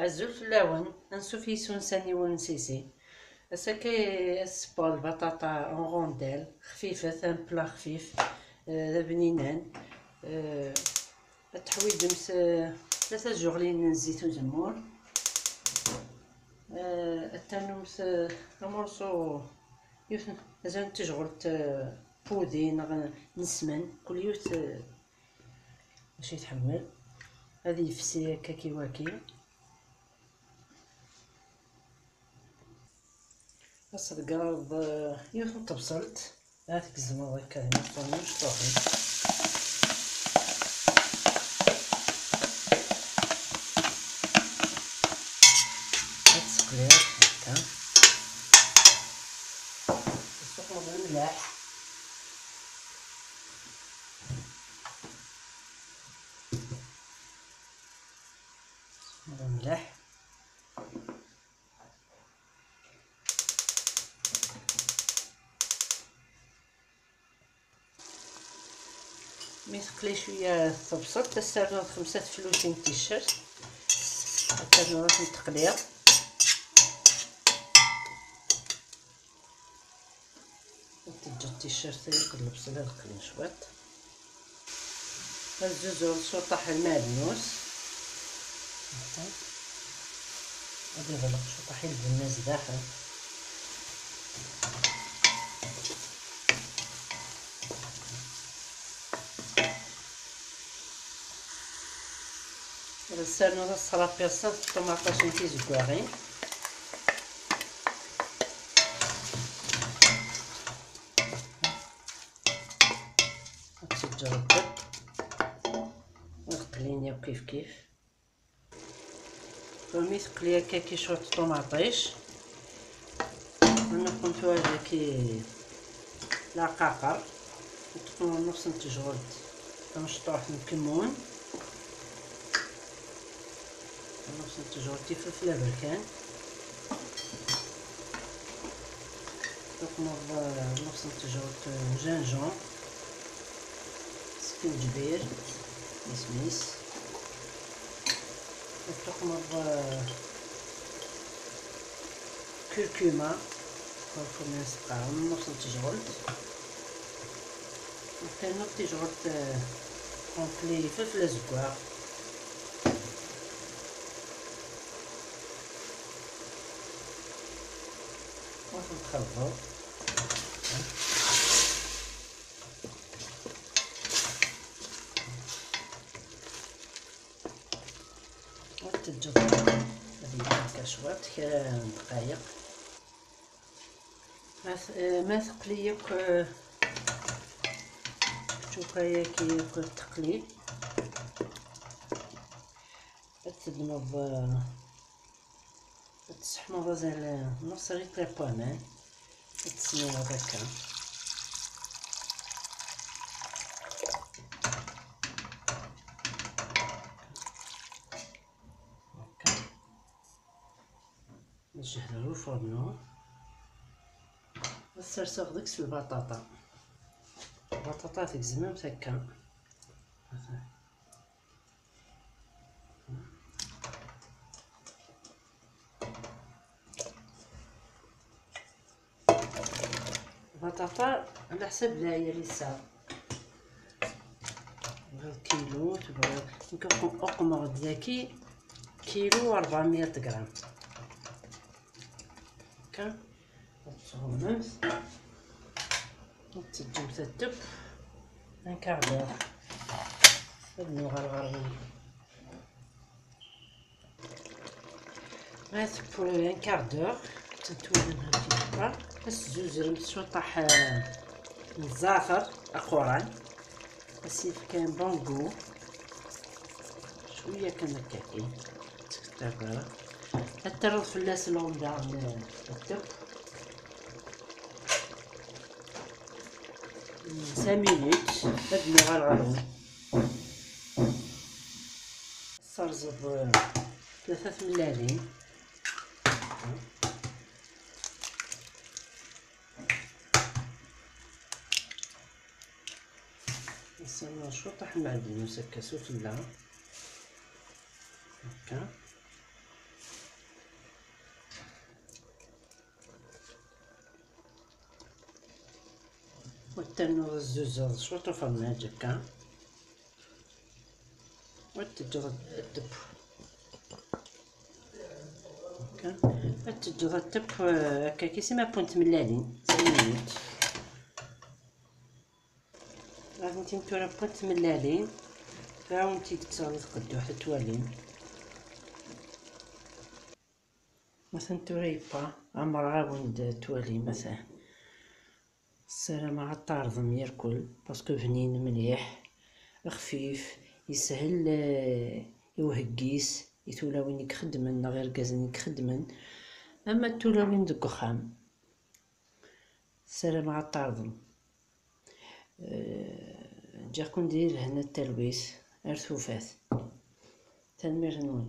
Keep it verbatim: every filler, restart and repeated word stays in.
Azul fell-awen, ansuf yes-wen s aniwel n Sisi. Ass-agi ad ssewweɣ lbaṭaṭa en rondelles, xfifet, un plat xfif, eh, d abninan. Eh, ad teḥwijemt, eh, tlata zuɣliyin n zzit uzemmur. Eh, ad ternumt, eh, amurṣu, yiwet n, azal n tejɣelt, eh, pudi neɣ n ssman, kul yiwet, eh, acu i tḥemmel. Ad yefsi akka kiwaki. Ad tḍeggreḍ, eh, yiwet n tebṣelt, ad tgezmeḍ akka di lfurnu mecṭuḥen. Ad teqliḍ akka. Tessuqmeḍ lemlaḥ. Tessuqmeḍ lemlaḥ. Mi teqli cwiya tebṣelt, ad s-ternuḍ xemsa teflutin n ticcert, ad ternuḍ ad tent-teqliḍ. Ad teǧǧeḍ ticcert-agi akked lebṣel ad qlen cwiṭ. Ad zuzuɣ s uṭaḥ lmeɛdnus. Ad iɣleq s uṭaḥ i lbenna zdaxel. Ad as-ternuḍ asrapiṣ n tṭumaṭic n tizeggaɣin. Ad teǧǧeḍ deg ad qlin yakk kif kif. Umi teqli akka ki cwiṭ ṭumaṭic, ad nqun tura daki lɛqaqer, nqun nnuṣ n tejɣelt tamecṭuḥt n kemmun, nnuṣ n tejɣelt iflfel aberkan. Tuqmeḍ, eh, nnuṣ n tejɣelt n gingembre, skenǧbir, isem-is. Tuqmeḍ, eh, curcuma, curcuma s qqaren, nnuṣ n tejɣelt. Ternuḍ tijɣelt, eh, tqunfli iflfel azeggaɣ. Ad ten-txelḍeḍ. Ad teǧǧeḍ ad yili akka cwiṭ, kra n ddqayeq. Ma t-, eh, ma teqli yakk, eh, teččuka-yagi yakk teqli, ad teddmeḍ, eh, ad tesseḥmuḍ azal, eh, nnuṣ liṭr n waman, ad tesniweḍ akka. Akka. Ad jehdeɣ lfurnu. Ad serseɣ deg-s lbaṭaṭa. Lbaṭaṭa tgezmemt akka. Lbaṭaṭa ɛla ḥsab lɛayal yesɛa. Tebɣiḍ kilu, tebɣiḍ, nekk uqm-, uqmeɣ-d daki kilu u ṛebɛemya gram. Akka, ad tɣummemt, ad teǧǧemt ad tdeb un quart d'heure. Ad nuɣal ɣer Ma tewwi un quart d'heure, ad tent-twalim amek i tewwa, ad s-tzuzzremt s uṭaḥ, eh, n zɛater aquran, ad s-yefk un bon goût, cwiya kan akka kan, ur tt-ttkettret ara, ad terreḍ fell-as lɣemda n, n ddeb, cinq minutes, ad nuɣal ɣer-wen. Serẓeḍ, eh, tlata tmellalin. Nserna cwiṭ aḥ n lmeɛdnus akka s ufella. Akka. Ternuḍ tezzuzeḍ cwiṭ ufremaj akka. Ad teǧǧeḍ ad tebbu. Akka. Ad teǧǧeḍ ad tebbu, eh, akka kis ma wwin tmellalin. Cinq minutes. Ad tent-in tura wwin tmellalin. Tura ad tent-id-kkseɣ di tqedduḥt ad twalim. Matan tura yebba, ɛemreɣ ad wen-d-twalim matan. Ssarameɣ ad t-tɛerḍem irkel, parce que bnin mliḥ, xfif, yeshel, eh, i uheggi-s, i tulawin i ixeddmen neɣ irgazen i ixeddmen, ama d tulawin deg uxxam. Ssarameɣ ad t-tɛerḍem. Eh, ǧǧiɣ-ken di lehna d talwit, ar tufat. Tanemmirt-nwen.